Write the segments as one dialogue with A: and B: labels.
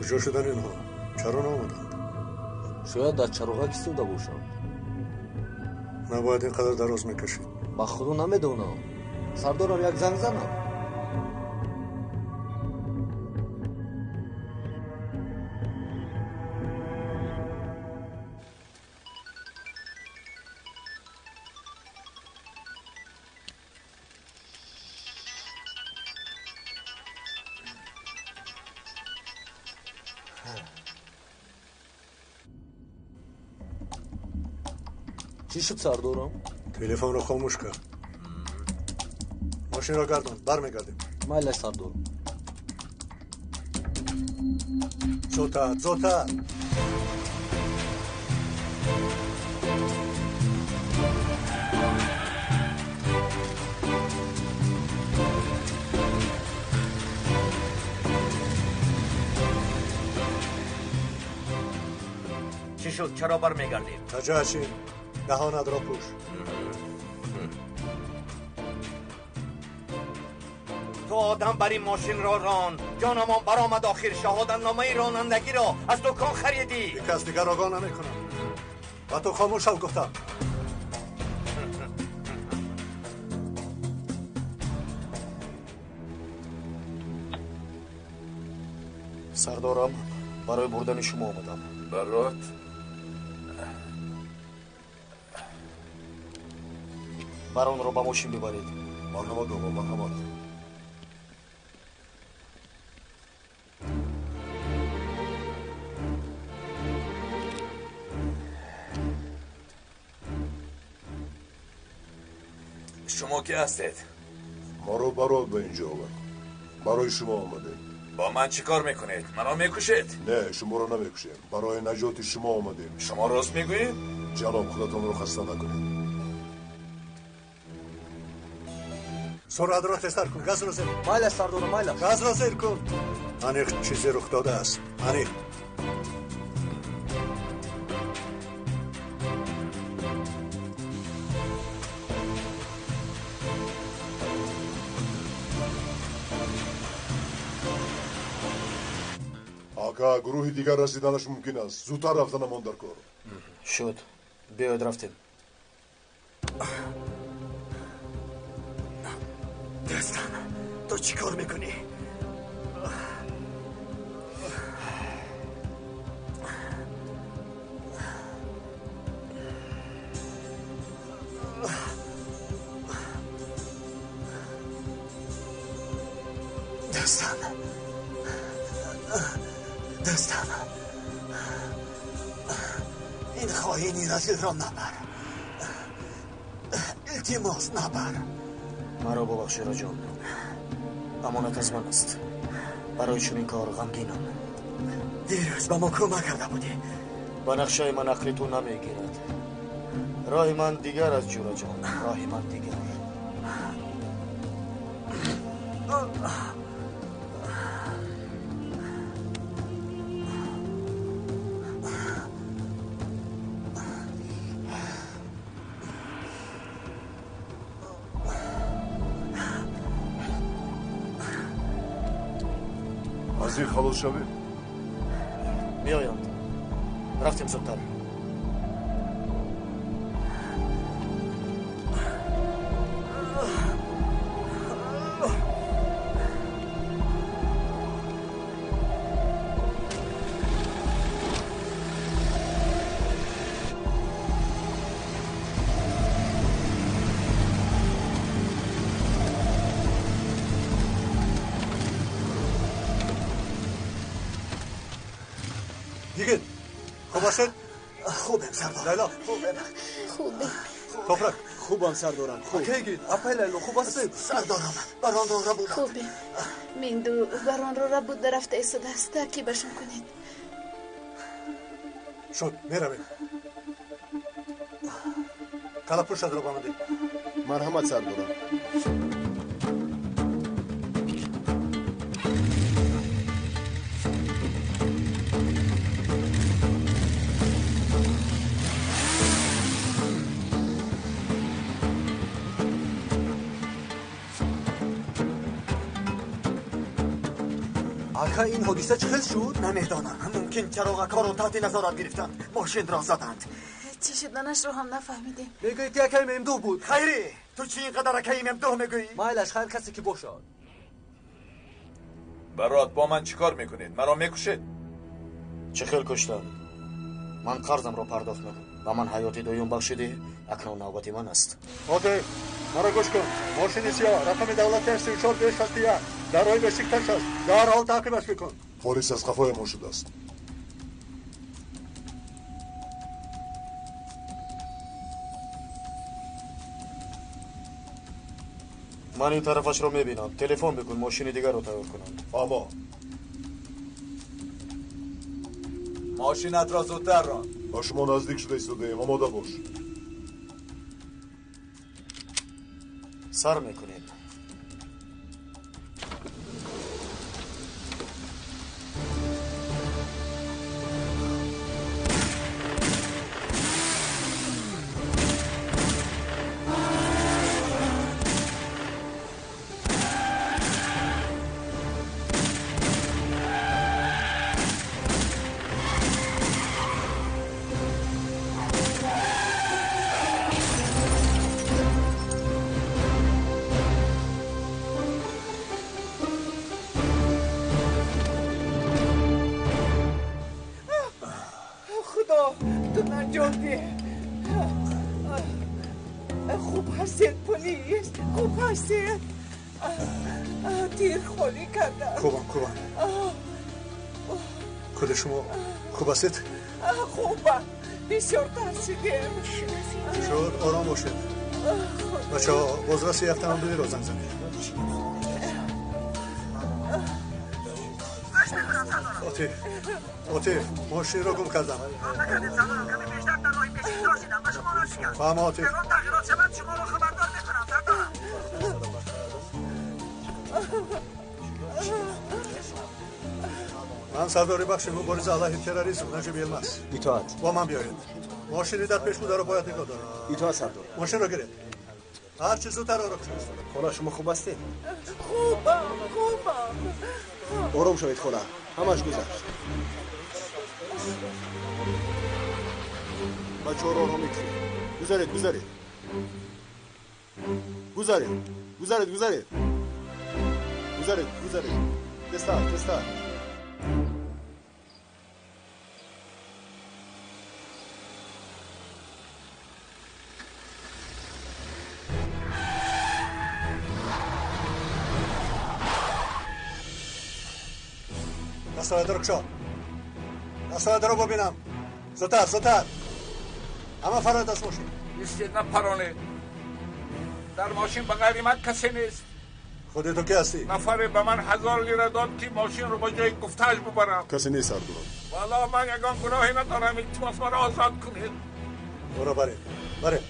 A: Куҷо шуданд инҳо? Чаро наомаданд?
B: Шояд дар чароғак истода бошанд.
A: Набояд ин қадар дароз мекашид.
B: Ба худо намедонам. Сардорам як занг занам. Чӣ шуд, сардорам?
A: Телефонро хомӯш кард. Мошинро гардон, бармегардем.
B: Майла, сардорам.
A: Зудтар, зудтар.
C: Чӣ шуд? Чаро бармегардем?
A: Таҷаҳшин, даҳонатро пӯш.
C: Ту одам бар ин мошинро рон. Ҷонамон баромад охир. Шаҳодатномаи ронандагиро аз дукон харидӣ.
A: Кас дигар огоҳ намекунам. Ба ту хомӯш шав гуфтам.
D: Сардорам, барои бурдани шумо омадам.
E: Барот?
D: Баронро ба мошин бибаред.
E: Марҳамат, бобо, марҳамат.
C: Шумо ки ҳастед?
E: Маро Барот ба инҷо овард. Барои шумо омадем.
C: Бо ман чӣ кор мекунед? Маро мекушед?
E: Не, шуморо намекушем. Барои наҷоти шумо омадем.
C: Шумо рост мегӯед?
E: Ҷаноб, худатонро хаста накунед.
A: Суръатро тезтар кун, газро зер.
B: Майла, сардорам, майла.
A: Газро зер кун. Аниқ чизе рух додааст. Аниқ.
E: Ака, гурӯҳи дигар расиданаш мумкин аст. Зудтар рафтанамон дар кор.
D: Шуд, биёед рафтем.
F: Дӯстам, ту чӣ кор мекунӣ? Дӯстам, дӯстам, ин хоини разилро набар. Илтимос, набар.
D: Маро бубахш, Ҷӯраҷон. Амонат аз ман аст. Барои чунин кор ғамгинам.
F: Дирӯз ба мо кӯмак карда будӣ.
D: Ба нақшаи ман ақли ту намегирад. Роҳи ман дигар аст, Ҷӯраҷон. Роҳи ман дигар.
E: Аз ин халос шавем?
D: Меоянд. Рафтем зудтар.
A: Йигит, хуб ҳастед?
F: Хубем, сардор.
A: Лайло?
F: Хубем.
G: Хубем.
A: Топрак?
D: Хубам, сардорам, хуб.
B: Ака йигит, апай Лайло, хуб ҳастед?
F: Сардорам, баронро рабуданд.
G: Хубем. Минду баронро рабуда рафта истодааст. Таъқибашон кунед.
A: Шуд, меравем. Калапушатро ба ман деҳ.
H: Марҳамат, сардорам.
D: Ака, ин ҳодиса чӣ хел шуд?
F: Намедонам. Мумкин чароғакҳоро таҳти назорат гирифтанд. Мошинро заданд.
G: Чӣ шуданашро ҳам нафаҳмидем.
B: Мегӯӣ ки акаи Мемдуҳ буд.
F: Хайрӣ, ту чӣ ин қадар акаи Мемдуҳ мегӯӣ?
B: Майлаш, хайр касе ки бошад.
H: Барот, бо ман чӣ кор мекунед? Маро мекушед?
D: Чӣ хел куштам? Ман қарзамро пардохт мекунам. Ба ман ҳаёти дуюм бахшидӣ, акнун навбати ман аст.
A: Отиф, маро гӯш кун. Мошини сиёҳ, рақами давлатиаш 34 561 дар роҳи Бешикташ аст. Дарҳол таъқибаш бикун.
E: Полис аз қафоямон шудааст.
D: Ман ин тарафашро мебинам. Телефон бикун, мошини дигарро тайёр кунанд.
E: Фаҳмо.
H: Мошинатро зудтар рон.
E: Ба шумо наздик шуда истодаем, омода бош.
D: Сар мекунем.
I: خوب هستید پلیس؟ خوب هستید؟ تیر خالی کردم.
A: خوبم خوبم. خود شما خوب هستید؟
I: خوبم، بسیار ترسیدم.
A: شد آرام باشید. بچه ها بازرس یفتم رو زنگ زنید. عاطف، عاطف، ماشین رو گم کردم. فهم عاطف. من سردار بخش مبارزه علیه تروریسم نجیب یلمز.
D: اطاعت.
A: با من بیایید. ماشینی در پیش بوده رو باید نگاه دارم.
D: اطاعت سردار.
A: ماشین رو گرفت. هر چه زودتر آرام شد.
D: خاله شما خوب هستید؟
I: خوبم خوبم.
D: آرام شوید خاله، همش گذشت. بچه ها رو آرام میکنید. گذارید گذارید گذارید گذارید گذارید گذارید گذارید. دستار دستار.
A: دستای رو کشا. دستای رو ببینم. زودتر زودتر. همه فرار از ماشین.
J: ایستید نپرانید. در ماشین به غیر من کسی نیست.
A: خودت تو کی هستی؟
J: نفری به من 1000 لیره داد که ماشین رو با جای گفتهش ببرم.
E: کسی نیست سردار.
J: والا من یگان گناهی ندارم. التماس مرا آزاد کنید.
A: برو بره بره.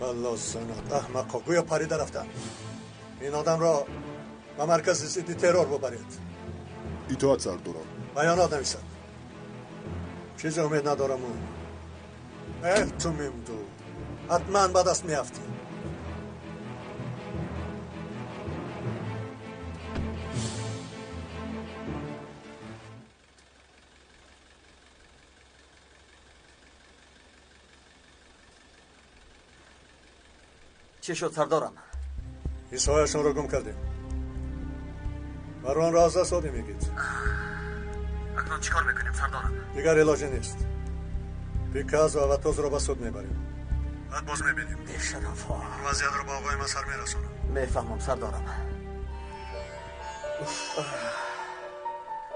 A: والله زنات احمقا، گویا پریده رفتن. این آدم را به مرکز ضد ترور ببرید.
E: اطاعت سردارم.
A: بیانات نویسد. چیز امید ندارم. اون اه تو میمدو حتما به دست میافتی.
F: چه شد سردارم؟
A: حسابشان را گم کردیم. بران را از دست دادیم میگید.
F: اکنون چیکار میکنیم سردارم؟
A: دیگر علاجی نیست. پیکاز و وتوز را به سود میبریم. بعد باز میبینیم.
F: بی‌شرفا.
A: وضعیت را با آقای مسر میرسونم.
F: میفهمم سردارم.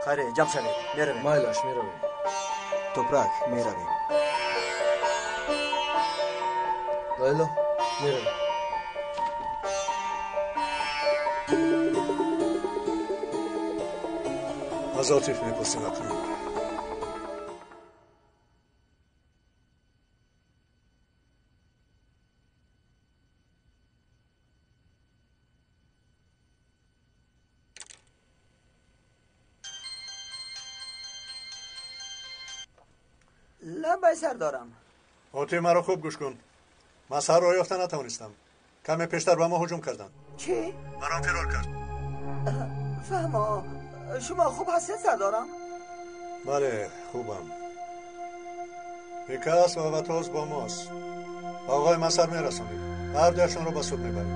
F: خیره جمع شوید، میرویم.
B: مایلش میرویم.
F: توپرک میرویم.
B: لیلا میرویم.
A: از عاطف میپرسیم اکنون.
F: لبای سردارم.
A: عاطف مرا خوب گوش کن. من سر را یافته نتوانستم. Каме пештар ба мо ҳуҷум карданд.
F: Чӣ?
A: Барон фирор кард.
F: Фаҳмо, шумо хуб ҳастед, сардорам?
A: Бале, хубам. Пикас ва Ватоз бо мост. Ба оғои Масар мерасонем. Ҳар дуяшонро ба суд мебарем.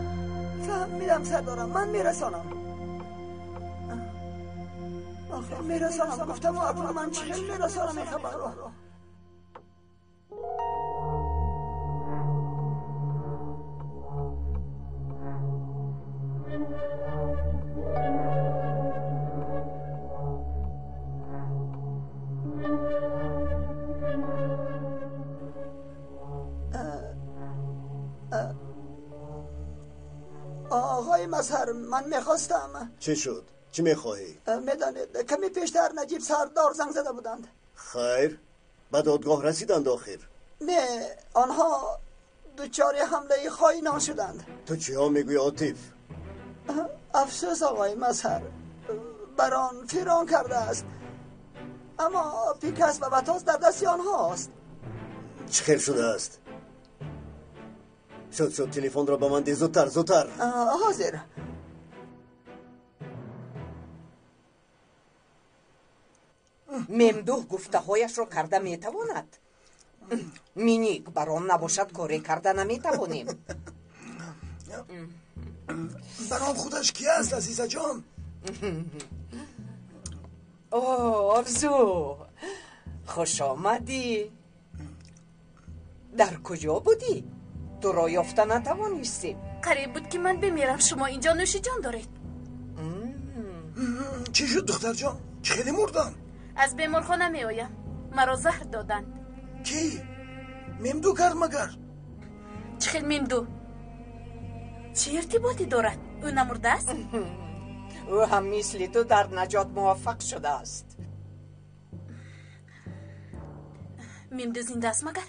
F: Фаҳмидам, сардорам, ман мерасонам. Охир мерасонам, гуфтам, акнун ман чӣ хел мерасонам ин хабарро? آقای مظهر، من میخواستم.
B: چه شد؟ چی میخواهی؟
F: میدانید کمی پیشتر نجیب سردار زنگ زده بودند.
B: خیر، به دادگاه رسیدند آخر.
F: نه، آنها دچار حمله خائنان شدند.
B: تو چه ها میگویی عاطف؟
F: افسوس آقای مظهر، بران فرار کرده است، اما پیکس و وتاس در دست آنهاست.
B: چه خیر شده است؟ شد شد، تلفن را به من ده، زودتر زودتر.
F: حاضر.
I: Мемдуҳ гуфтаҳояшро карда метавонад. Миник барон набошад, коре карда наметавонем.
K: Барон худаш ки аст, азизаҷон?
I: О, Орзу, хуш омадӣ. Дар куҷо будӣ? Туро ёфта натавонистем.
G: Қариб буд ки ман бимирам. Шумо инҷо нӯши ҷон доред.
K: Чӣ шуд, духтарҷон? Чӣ хеле мурдам?
G: Аз беморхона меоям. Маро заҳр доданд.
K: Кӣ? Мемду кард магар?
G: Чӣ хел Мемду? Чӣ иртиботе дорад? Ӯ намурдааст?
I: Ӯ ҳам мисли ту дар наҷот муваффақ шудааст.
G: Мемду зиндааст магар?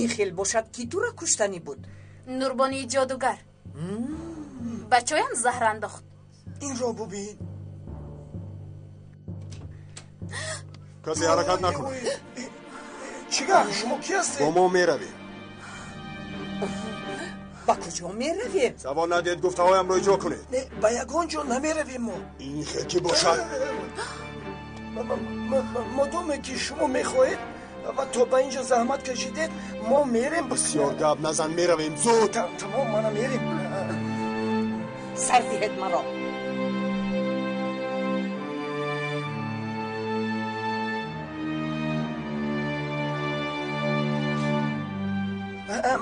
I: Ин хел бошад, ки тура куштанӣ буд?
G: Нурбонии ҷодугар ба чоям заҳр андохт.
K: Инро бубин.
E: Касе ҳаракат накунад.
K: Чӣ гап? Шумо ки ҳастед?
E: Бо мо меравем.
I: Ба куҷо меравем?
E: Савол надиҳед, гуфтаҳоямро иҷро кунед.
K: Не, ба ягон ҷо намеравем мо.
E: Ин хел ки бошад?
K: Модоме ки шумо мехоҳед ва то ба ин ҷо заҳмат кашидед, мо мерем.
E: Бисёр гап назан, меравем зуд.
K: Тамом, мана мерем.
I: Сар диҳед маро.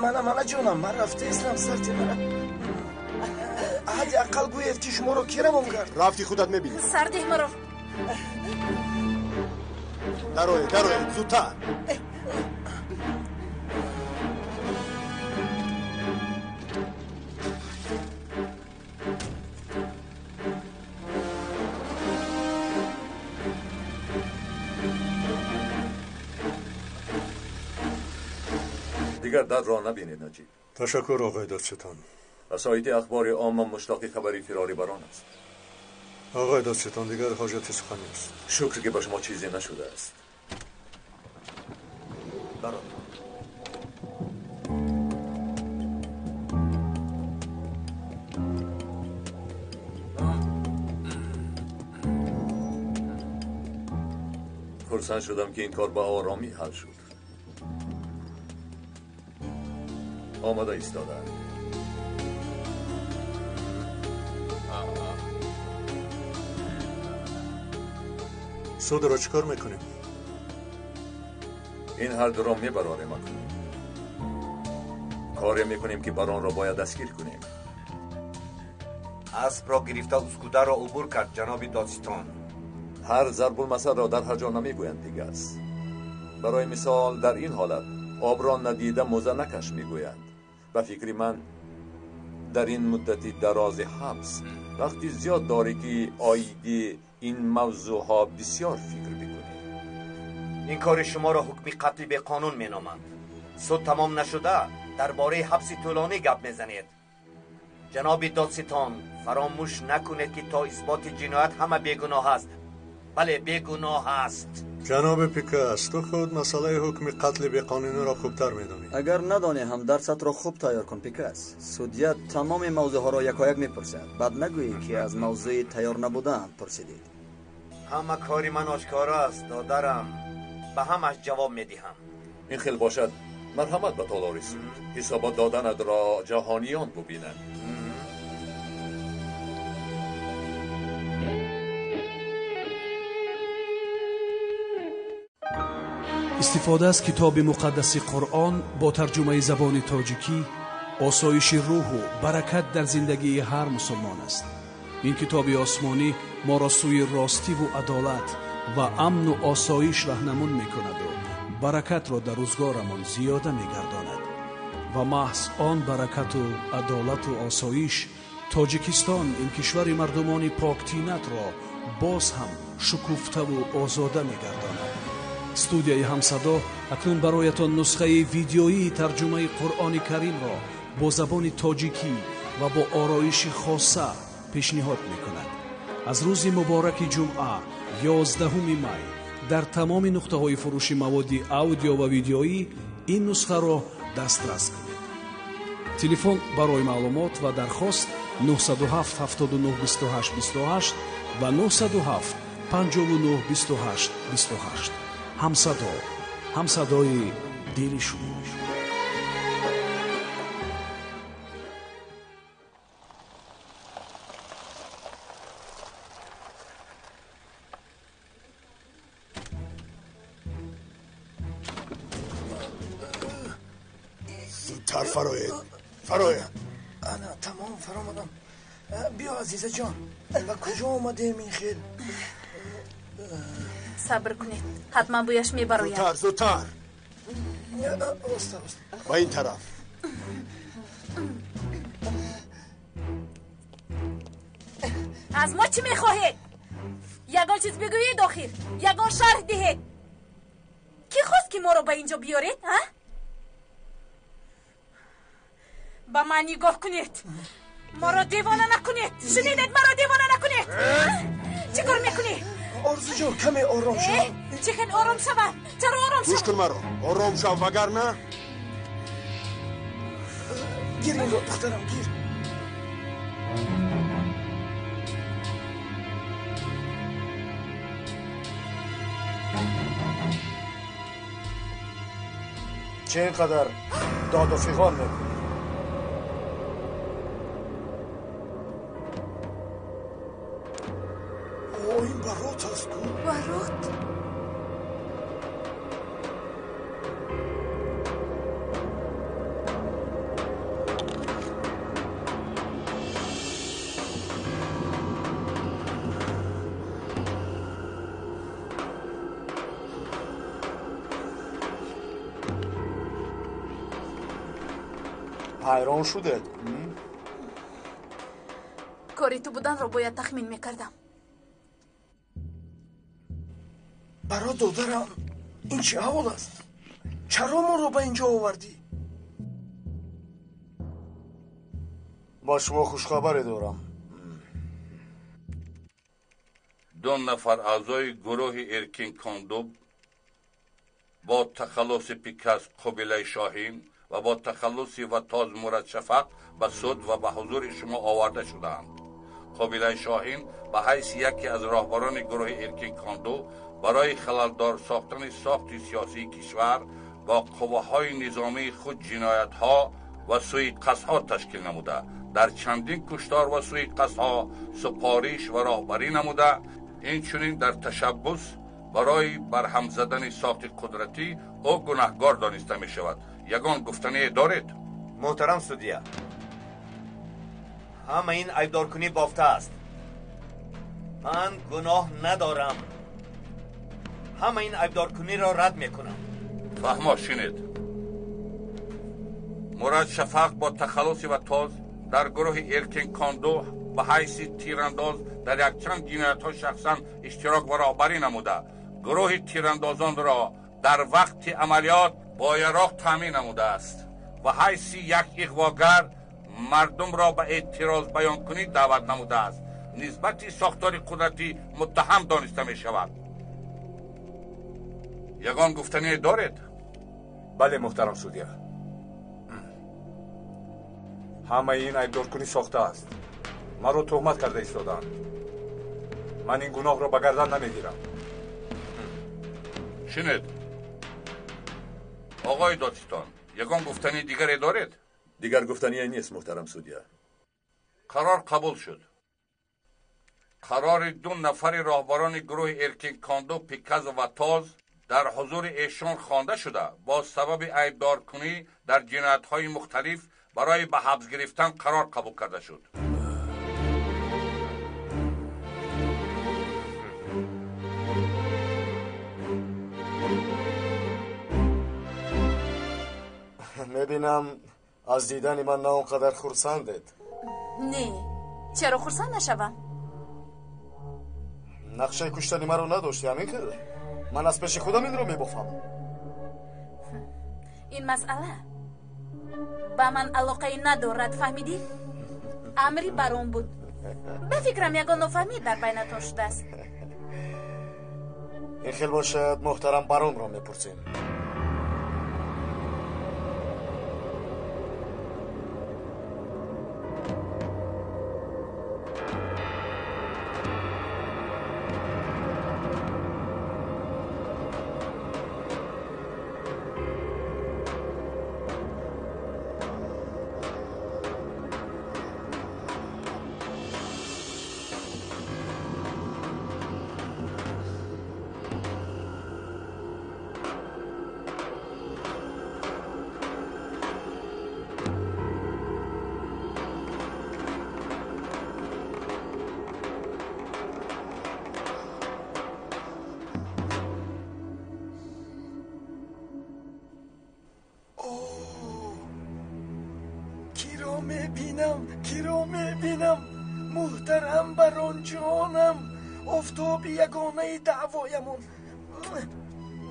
K: Мана, мана ҷонам, ман рафтаистам, сарти мана. Ҳадди ақал гӯед ки шуморо ки равон кард?
E: Рафти худат мебинӣ.
G: Сар диҳ маро.
E: Дароед, дароед, зудтар.
H: Дигар дард ро набинед, Наҷиб.
A: Ташаккур, оғои додситон.
H: Васоити ахбори омма муштоқи хабари фирори барон аст.
A: Оғои додситон, дигар ҳоҷати сухан нест.
H: Шукр ки ба шумо чизе нашудааст.
D: Барон.
H: Хурсанд шудам ки ин кор ба оромӣ ҳал шуд. Омода истодаанд.
A: Судро чӣ кор мекунем?
H: Ин ҳар дуро мебарорем акнун. Коре мекунем ки баронро бояд дастгир кунем.
C: Аспро гирифта Ускударро убур кард, ҷаноби додситон.
H: Ҳар зарбулмасалро дар ҳар ҷо намегӯянд дигас. Барои мисол, дар ин ҳолат обро надида мӯза накаш мегӯянд. Ба фикри ман, дар ин муддати дарози ҳабс вақти зиёд дорӣ ки оиди ин мавзӯъҳо бисёр фикр бикунӣ.
C: Ин кори шуморо ҳукми қатли беқонун меноманд. Суд тамом нашуда дар бораи ҳабси тӯлонӣ гап мезанед. Ҷаноби додситон, фаромӯш накунед ки то исботи ҷиноят ҳама бегуноҳ аст. Бале, бегуноҳ аст.
A: Ҷаноби Пикас, ту худ масъалаи ҳукми қатли беқонуниро хубтар медонӣ.
L: Агар надонӣ ҳам дарсатро хуб тайёр кун, Пикас. Судья тамоми мавзӯъҳоро якояк мепурсад. Баъд нагӯӣ, ки аз мавзӯи тайёр набудан пурсидед.
C: Ҳама кори ман ошкоро аст, додарам. Ба ҳамаш ҷавоб медиҳам.
H: Ин хел бошад, марҳамат ба толори суд. Ҳисобот доданатро ҷаҳониён бубинанд.
M: Истифода аз китоби муқаддаси Қуръон бо тарҷумаи забони тоҷикӣ осоиши рӯҳу баракат дар зиндагии ҳар мусулмон аст. Ин китоби осмонӣ моро сӯи ростиву адолат ва амну осоиш раҳнамун мекунаду баракатро дар рӯзгорамон зиёда мегардонад. Ва маҳз он баракату адолату осоиш Тоҷикистон, ин кишвари мардумони поктинатро боз ҳам шукуфтаву озода мегардонад. Студияи Ҳамсадо акнун бароятон нусхаи видеоии тарҷумаи Қуръони Каримро бо забони тоҷикӣ ва бо ороиши хоса пешниҳод мекунад. Аз рӯзи мубораки ҷумъа, 11 май, дар тамоми нуқтаҳои фурӯши маводи аудио ва видеоӣ ин нусхаро дастрас кунед. Телефон барои маълумот ва дархост 907 79 28 28 ва 907 59 28 28. Ҳамсадо, ҳамсадои дили шумо.
E: Зудтар фароед, фароед.
K: Ана, тамом, фаромадам. Биё, Азизаҷон, ба куҷо омадем ин хел?
G: Сабр кунед, ҳатман бӯяш мебарояд.
E: Зудтар, зудтар.
K: Оста, оста.
E: Ба ин тараф.
G: Аз мо чӣ мехоҳед? Ягон чиз бигӯед охир, ягон шарҳ диҳед. Кӣ хост, ки моро ба ин ҷо биёред, а? Ба ман нигоҳ кунед. Моро девона накунед. Шунидед, маро девона накунед. Чӣ кор мекунӣ?
K: Орзуҷон, каме ором шав.
G: Чӣ хел ором шавам? Чаро ором
E: Гӯш кун маро, ором шав, вагарна
K: Гир инро, духтарам, гир.
D: Чӣ ин қадар доду фиғон мекунӣ?
K: О, ин Барот аст ку.
G: Барот?
D: Ҳайрон шудед?
G: Кори ту буданро бояд тахмин мекардам.
K: Барот, додарам, ин чӣ аҳвол аст? Чаро моро ба ин ҷо овардӣ?
D: Ба шумо хушхабаре дорам.
J: Ду нафар аъзои гурӯҳи Эркин Кондуб бо тахаллуси Пикас Қобилаи Шоҳин ва бо тахаллуси Ватоз Мурадшафақ ба суд ва ба ҳузури шумо оварда шудаанд. Қобилаи Шоҳин ба ҳайси яке аз роҳбарони гурӯҳи Эркин Конду барои халалдор сохтани сохти сиёсии кишвар бо қувваҳои низомии худ ҷиноятҳо ва суиқасдҳо ташкил намуда, дар чандин куштор ва суиқасдҳо супориш ва роҳбарӣ намуда, инчунин дар ташаббус барои барҳам задани сохти қудратӣ ӯ гунаҳгор дониста мешавад. Ягон гуфтание доред?
C: Муҳтарам судья, ҳама ин айбдоркунӣ бофта аст. Ман гуноҳ надорам. Ҳама ин айбдоркуниро рад мекунам.
J: Фаҳмо, шинед. Мурад Шафақ бо тахаллуси Ватоз дар гурӯҳи Эркин Конду ба ҳайси тирандоз дар якчанд ҷиноятҳо шахсан иштирок ва роҳбарӣ намуда, гурӯҳи тирандозонро дар вақти амалиёт бо яроқ таъмин намудааст ва ҳайси як иғвогар мардумро ба эътироз баёнкунӣ даъват намудааст. нисбати сохтори қудратӣ муттаҳам дониста мешавад. Ягон гуфтание доред?
N: Бале, муҳтарам судья. Ҳамаи ин айбдоркунӣ сохта аст. Маро туҳмат карда истодаанд. Ман ин гуноҳро ба гардан намегирам.
J: Шинед. Оғои додситон, ягон гуфтани дигаре доред?
H: Дигар гуфтание нест, муҳтарам судья.
J: Қарор қабул шуд. Қарори ду нафари роҳбарони гурӯҳи Эркин Кондо, Пиказу ва Тоз дар ҳузури эшон хонда шуда, бо сабаби айбдоркунӣ дар ҷиноятҳои мухталиф барои ба ҳабс гирифтан қарор қабул карда шуд.
D: Мебинам, аз дидани ман на он қадар хурсандед.
G: Не, чаро хурсанд нашавам?
D: Нақшаи куштани маро надошти, ҳамин хел? Ман аз пеши худам инро мебофам.
G: Ин масъала ба ман алоқае надорад, фаҳмидӣ? Амри барон буд. Ба фикрам, ягон нофаҳмӣ дар байнатон шудааст.
D: Ин хел бошад, муҳтарам баронро мепурсем.
K: Киро мебинам, муҳтарам баронҷонам, офтоби ягонаи даъвоямон.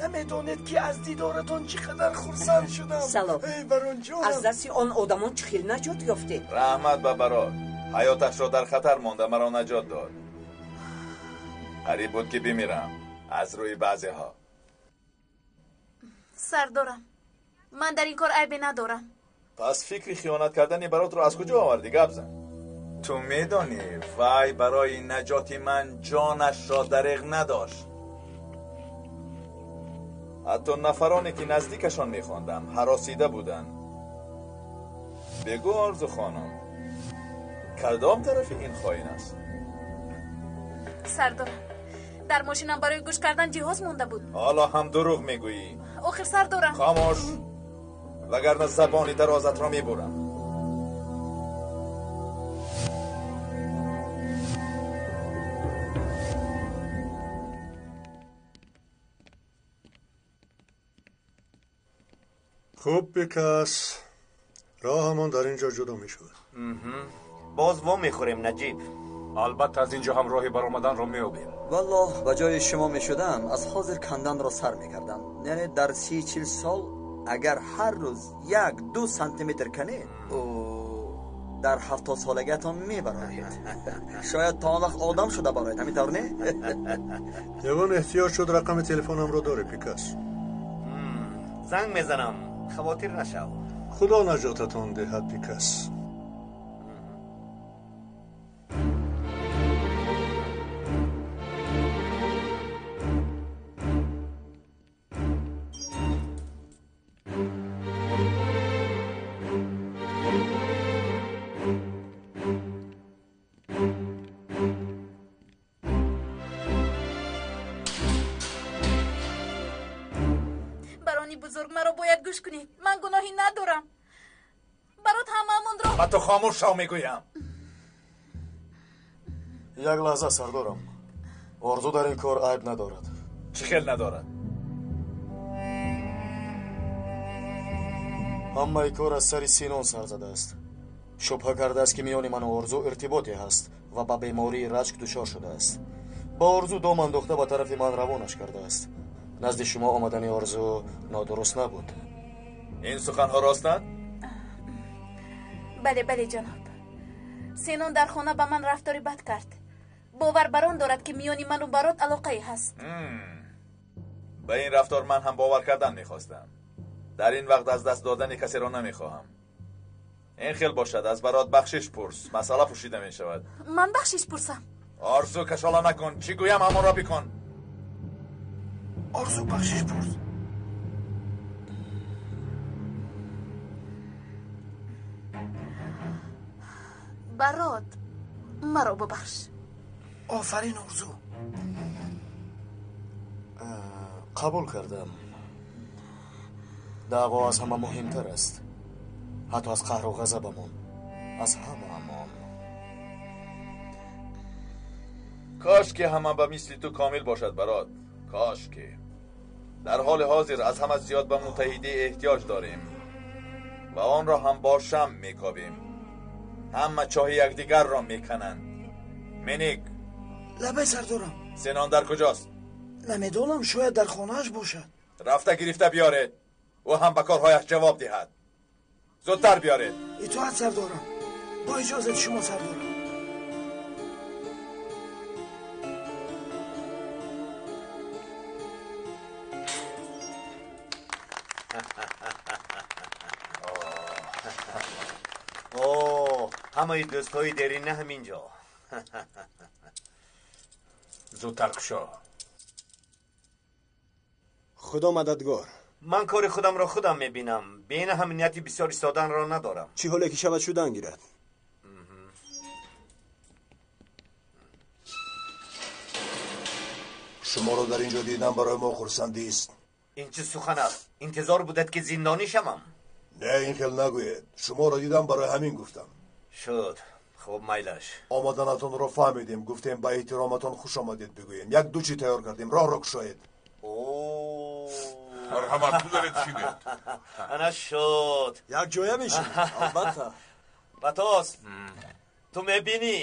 K: Намедонед, ки аз дидоратон чӣ қадар хурсанд шудам.
I: Салом.
K: Эй баронҷонам,
I: аз дасти он одамон чӣ хел наҷот ёфтед?
H: Раҳмат ба барот, ҳаёташро дар хатар монда маро наҷот дод. Қариб буд, ки бимирам аз рӯи баъзеҳо.
G: Сардорам, ман дар ин кор айбе надорам.
H: Пас фикри хиёнат кардани баротро аз куҷо овардӣ? Гап зан. Ту медонӣ, вай барои наҷоти ман ҷонашро дареғ надошт. Ҳатто нафароне, ки наздикашон мехондам, ҳаросида буданд. Бигӯ, Орзу хонум, кадом тарафи ин хоин аст?
G: Сардорам, дар мошинам барои гӯш кардан ҷиҳоз монда буд.
H: Ҳоло ҳам дурӯғ мегӯӣ.
G: Охир сардорам.
H: Хомӯш, вагарна забони дарозатро мебурам.
A: Хуб, Пикас, роҳамон дар ин ҷо ҷудо мешавад.
C: Боз во мехӯрем, Наҷиб.
N: Албатта, аз ин ҷо ҳам роҳи баромаданро меёбем.
L: Валлоҳ, ба ҷои шумо мешудам, аз ҳозир канданро сар мекардам. Яъне дар 30-40 сол агар ҳар рӯз 1-2 сантиметр канед, дар 70 солагиатон мебароед. Шояд то он вақт одам шуда бароед, ҳамин тавр не?
A: Ягон эҳтиёҷ шуд, рақами телефонамро дорӣ, Пикас.
C: Занг мезанам, хавотир нашав.
A: Худо наҷотатон диҳад, Пикас.
G: Бузург, маро бояд гӯш кунед. Ман гуноҳӣ надорам. Барот ҳамаамонро.
H: Ба ту хомӯш шав, мегӯям.
D: Як лаҳза, сардорам. Орзу дар ин кор айб надорад.
H: Чӣ хел надорад?
D: Ҳамаи кор аз сари Синон сар задааст. Шубҳа кардааст, ки миёни ману Орзу иртиботе ҳаст ва ба бемории рачк дучор шудааст. Ба Орзу дом андохта ба тарафи ман равонаш кардааст. Назди шумо омадани Орзу нодуруст набуд.
H: Ин суханҳо ростанд?
G: Бале, бале, ҷаноб. Синон дар хона ба ман рафтори бад кард. Бовар бар он дорад, ки миёни ману Барот алоқае ҳаст.
H: Ба ин рафтор ман ҳам бовар кардан мехостам. Дар ин вақт аз даст додани касеро намехоҳам. Ин хел бошад, аз Барот бахшиш пурс, масъала пӯшида мешавад.
G: Ман бахшиш пурсам?
H: Орзу, кашола накун, чӣ гӯям ҳамонро бикун.
K: Орзу, бахшиш пурс.
G: Барот, маро бубахш.
K: Офарин, Орзу.
D: Қабул кардам. Даъво аз ҳама муҳимтар аст, ҳатто аз қаҳру ғазабамон, аз ҳамаамон.
H: Кош ки ҳама ба мисли ту комил бошад, Барот. Кош ки. Дар ҳоли ҳозир аз ҳама зиёд ба муттаҳидӣ эҳтиёҷ дорем ва онро ҳам бо шам мекобем. Ҳама чоҳи якдигарро мекананд. Миник.
K: Лабай, сардорам.
H: Синон дар куҷост?
K: Намедонам, шояд дар хонааш бошад.
H: Рафта гирифта биёред. Ӯ ҳам ба корҳояш ҷавоб диҳад. Зудтар биёред.
K: Итоат, сардорам. Бо иҷозати шумо, сардорам.
C: Ҳамаи дӯстҳои дерина ҳаминҷо.
N: Зудтар кушо.
A: Худо мададгор.
C: Ман кори худамро худам мебинам. Бе ин ҳам нияти бисёр истоданро надорам.
A: Чӣ ҳоле ки шавад, шудан гирад.
E: Шуморо дар ин ҷо дидан барои мо хурсандист.
C: Ин чӣ сухан аст? Интизор будед, ки зиндонӣ шавам?
E: Не, ин хел нагӯед. Шуморо дидам, барои ҳамин гуфтам.
C: Шуд. Хуб, майлаш.
E: Омаданатонро фаҳмидем. Гуфтем ба эҳтироматон хуш омадед бигӯем. Як ду чӣ тайёр кардем. Роҳро кушоед.
J: Марҳамат, гузаред, шинед.
C: Ана шуд.
A: Як ҷоя мешинем, албатта.
C: Батос, ту мебинӣ.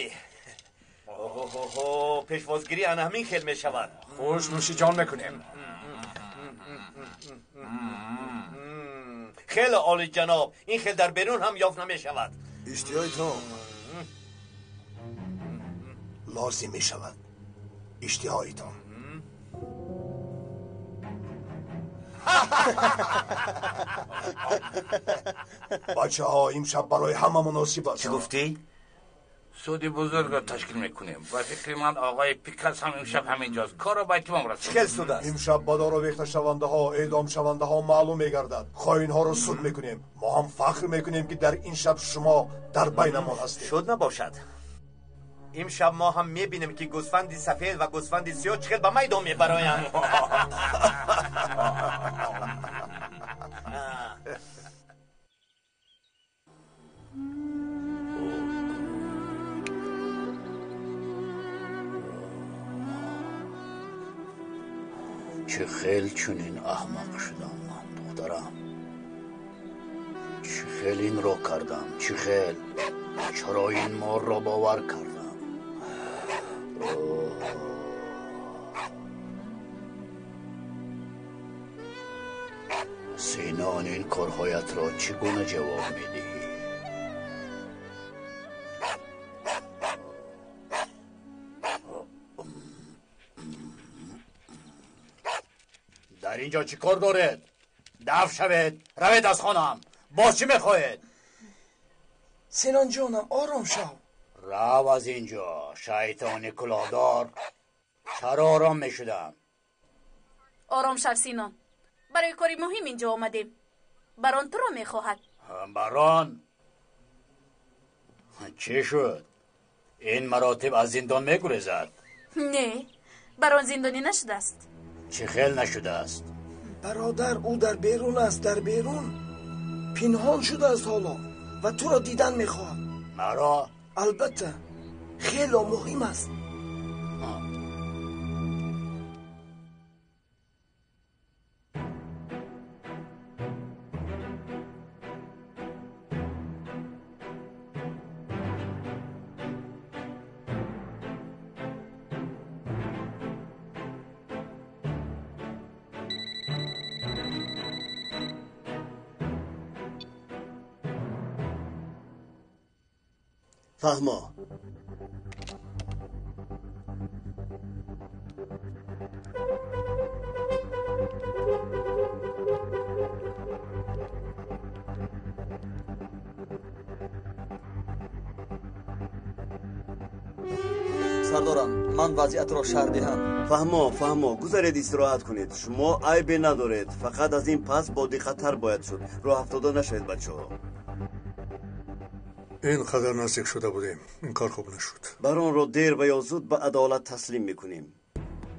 C: Оҳоҳо, пешвозгирӣ ана ҳамин хел мешавад.
N: Хуш нӯшиҷон мекунем.
C: Хеле олӣ ҷаноб, ин хел дар берун ҳам ёфт намешавад.
A: Иштиҳои том.
E: Лозим мешавад иштиҳоитон. Бачаҳо, имшаб барои ҳама муносиб аст.
C: Чӣ гуфтӣ?
J: Суди бузургро ташкил мекунем. Ба фикри ман оғои Пикас ҳам имшаб ҳаминҷост. Корро ба итмом расонем.
C: Чӣ хел суд аст?
E: Имшаб ба дор овехташавандаҳо, эъдомшавандаҳо маълум мегардад. Хоинҳоро суд мекунем. Мо ҳам фахр мекунем, ки дар ин шаб шумо дар байнамон ҳастед.
C: Шуд набошад. Имшаб мо ҳам мебинем, ки гӯсфанди сафед ва гӯсфанди сиёҳ чӣ хел ба майдон мебароянд.
O: Чӣ хел чунин аҳмақ шудам ман, духтарам? Чӣ хел инро кардам? Чӣ хел? Чаро ин морро бовар кардам? Синон, ин корҳоятро чӣ гуна ҷавоб медиҳӣ? Дар ин ҷо чӣ кор доред? Дафт шавед, равед аз хонаам. Боз чӣ мехоҳед?
K: Синон ҷонам, ором шав.
O: Рав аз ин ҷо, шайтони кулоҳдор. Чаро ором мешудам?
G: Ором шав, Синон. Барои кори муҳим ин ҷо омадем. Барон туро мехоҳад.
O: Барон? Чӣ шуд? Ин маротиб аз зиндон мегурезад?
G: Не, барон зиндонӣ нашудааст.
O: Чӣ хел нашудааст?
K: Бародар, ӯ дар берун аст, дар берун. Пинҳон шудааст ҳоло ва туро дидан мехоҳад.
O: Маро?
K: Албатта, хело муҳим аст.
A: Фаҳмо,
L: Сардорам, ман вазъиятро шарҳ диҳам.
P: Фаҳмо, фаҳмо, гузаред, истироҳат кунед. Шумо айбе надоред, фақат аз ин пас бо диққаттар бояд шуд. Роҳ афтода нашавед, бачаҳо.
A: Ин қадар наздик шуда будем, ин кор хуб нашуд.
P: Баронро дер ва ё зуд ба адолат таслим мекунем.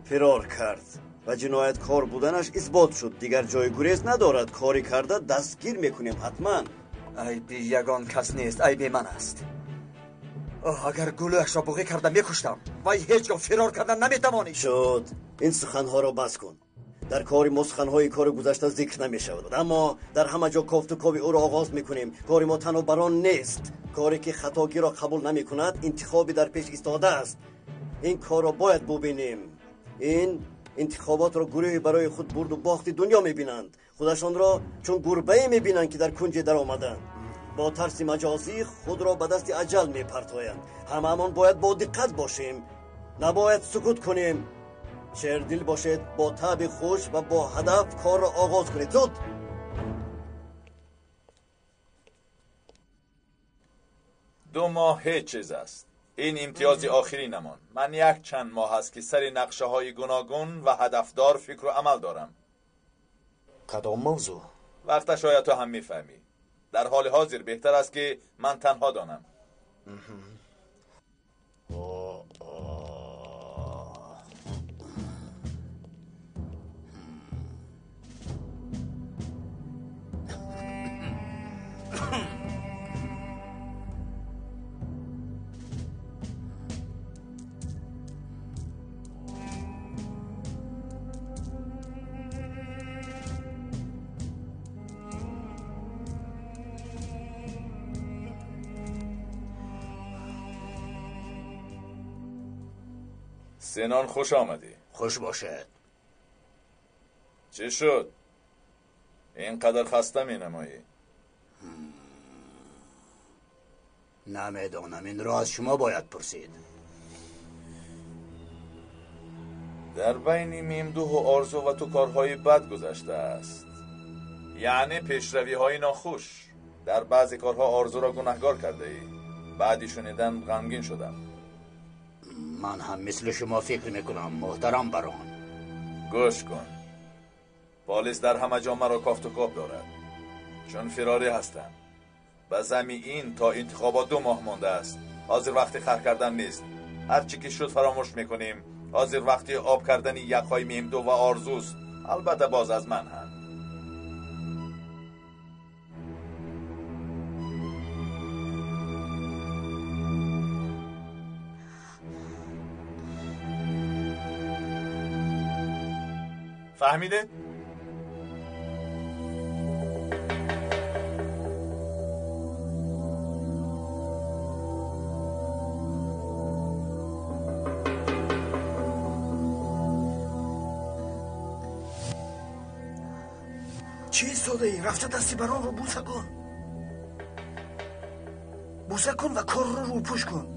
P: Фирор кард ва ҷинояткор буданаш исбот шуд. Дигар ҷои гурез надорад. Кори карда дастгир мекунем ҳатман.
L: Айби ягон кас нест, айби ман аст. Оҳ, агар гулӯяшро буғӣ карда мекуштам, вай ҳеҷ гоҳ фирор кардан наметавонист.
P: Шуд, ин суханҳоро бас кун. Дар кори мо суханҳои кори гузашта зикр намешавад, аммо дар ҳама ҷо кофту кови ӯро оғоз мекунем. Кори мо танҳо барон нест. Коре ки хатогиро қабул намекунад, интихоби дар пеш истодааст. Ин корро бояд бубинем. Ин интихоботро гурӯҳе барои худ бурду бохти дунё мебинанд. Худашонро чун гурбае мебинанд, ки дар кунҷе даромаданд. Бо тарси маҷозӣ худро ба дасти аҷал мепартоянд. Ҳамаамон бояд бо диққат бошем, набояд сукут кунем. Шердил бошед, бо таъби хуш ва бо ҳадаф корро оғоз кунед. Зуд!
H: 2 моҳ ҳеҷ чиз аст. Ин имтиёзи охиринамон. Ман як чанд моҳ аст, ки сари нақшаҳои гуногун ва ҳадафдор фикру амал дорам.
D: Кадом мавзӯъ?
H: Вақташ ояд, ту ҳам мефаҳмӣ. Дар ҳоли ҳозир беҳтар аст, ки ман танҳо донам. سنان، خوش آمدی.
O: خوش باشد.
H: چه شد؟ اینقدر خسته می نمایی؟
O: نمیدانم، این را از شما باید پرسید.
H: در بین میمدوه و آرزو و تو کارهای بد گذشته است، یعنی پیشروی های ناخوش. در بعضی کارها آرزو را گناهگار کرده ای. بعدی شنیدن غمگین شدم.
O: من هم مثل شما فکر میکنم محترم بران.
H: گوش کن، پلیس در همه جا مرا کافت و کاب دارد، چون فراری هستم. به زمین تا انتخابات 2 ماه مانده است. حاضر وقتی خر کردن نیست. هرچی که شد فراموش میکنیم. حاضر وقتی آب کردن یخهای میمدو و آرزوست. البته باز از من هم. فهمیده؟
K: چی ایستاده ای؟ رفته دستی بران رو بوسه کن. بوسه کن و کار رو روپوش کن.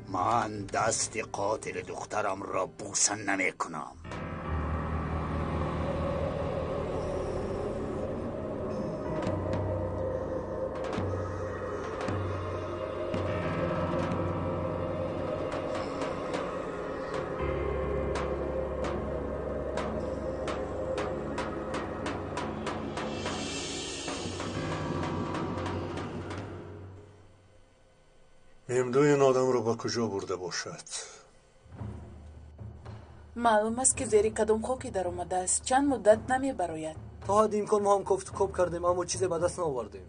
O: من دست قاتل دخترم را بوسه نمی کنم.
A: ممدوی این آدم رو با کجا برده باشد؟
Q: معلوم است که زیر کدام خاکی در آمده است. چند مدت نمی براید.
L: То ҳадди имкон мо ҳам кофту коб кардем, аммо чизе ба даст наовардем.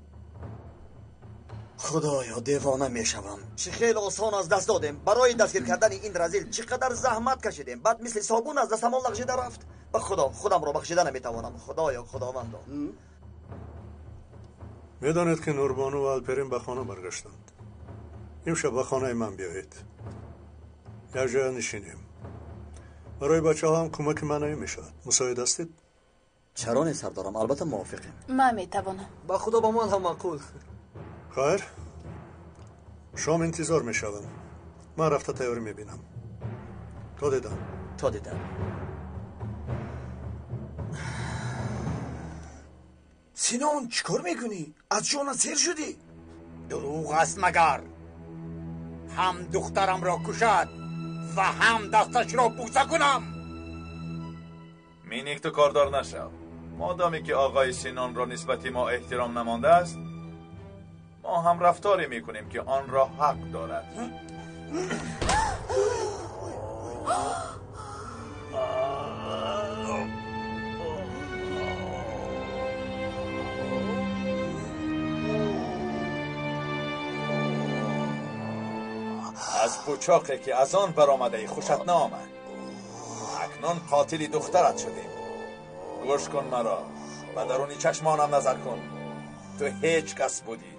F: Худоё, девона мешавам. Чӣ хеле осон аз даст додем. Барои дастгир кардани ин разил чӣ қадар заҳмат кашидем. Баъд мисли собун аз дастамон лағжида рафт. Ба худо, худамро бахшида наметавонам. Худоё, худовандо.
A: Медонед ки Нурбону ва Алперин ба хона баргаштанд. Имшаб ба хонаи ман биёед. Якҷоя нишинем. Барои бачаҳо ҳам кӯмаки маънавӣ мешавад. Мусоид ҳастед?
F: Чаро не, сардорам, албатта мувофиқем.
G: Ман метавонам.
L: Ба худо, ба ман ҳам маъқул.
A: Хайр, шом интизор мешавам. Ман рафта тайёрӣ мебинам. То дидан.
F: То дидан.
K: Синон, чӣ кор мекунӣ? Аз ҷонат сер шудӣ?
O: Дурӯғ аст магар? Ҳам духтарамро кушад ва ҳам дасташро бӯса кунам.
H: Миник, ту кордор нашав. Модоме ки оғои Синонро нисбати мо эҳтиром намондааст, мо ҳам рафторе мекунем ки онро ҳақ дорад. Аз пӯчоқе ки аз он баромадаӣ хушат наомад. Акнун қотили духтарат шудем. Гӯш кун маро, ба даруни чашмонам назар кун. Ту ҳеҷ кас будӣ,